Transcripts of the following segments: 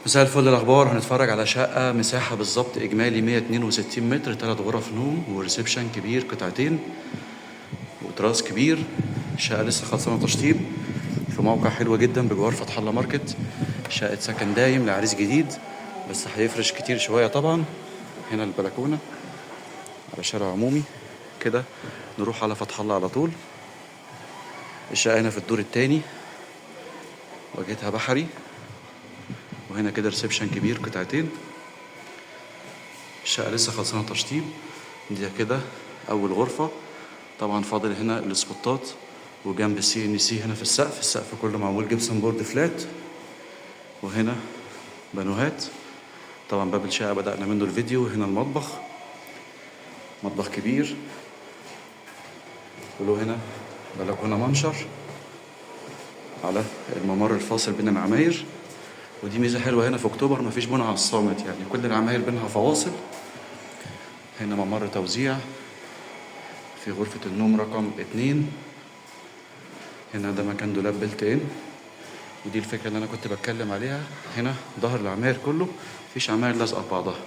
مساء الفل. الاخبار؟ هنتفرج على شقه مساحة بالظبط اجمالي 162 متر، 3 غرف نوم و reception كبير قطعتين وتراس كبير. شقه لسه خلصانه تشطيب في موقع حلو جدا بجوار فتح الله ماركت. شقه سكن دايم لعريس جديد، بس هيفرش كتير شوية طبعا. هنا البلكونه على شارع عمومي كده، نروح على فتح الله على طول. الشقة هنا في الدور الثاني، واجهتها بحري، وهنا كده reception كبير قطعتين. الشقة لسه خلصانة تشطيب. دي كده أول غرفة، طبعا فاضل هنا السبوتات وجنب ال CNC هنا في السقف. السقف كله معمول gypsum board flat، وهنا بانوهات. طبعا باب الشقة بدأنا منه الفيديو. هنا المطبخ، مطبخ كبير، وله هنا بلكونة منشر على الممر الفاصل بين العماير. ودي ميزة حلوة هنا في أكتوبر، مفيش بنى على الصامت، يعني كل العماير بينها فواصل. هنا ممر توزيع في غرفة النوم رقم 2. هنا ده مكان دولاب built in، ودي الفكرة اللي أنا كنت بتكلم عليها. هنا ظهر العماير كله مفيش عماير لازقة في بعضها.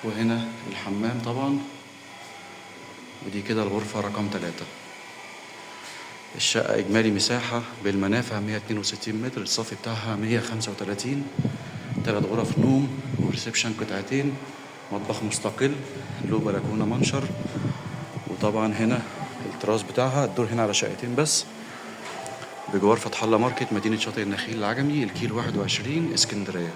وهنا الحمام طبعا، ودي كده الغرفة رقم 3. الشقة إجمالي مساحة بالمنافع 162 متر، الصافي بتاعها 135، 3 غرف نوم و reception قطعتين، مطبخ مستقل له بلكونة منشر. وطبعا هنا التراس بتاعها، الدور هنا على شقتين بس، بجوار فتح الله ماركت، مدينة شاطئ النخيل العجمي، الكيلو 21، اسكندرية.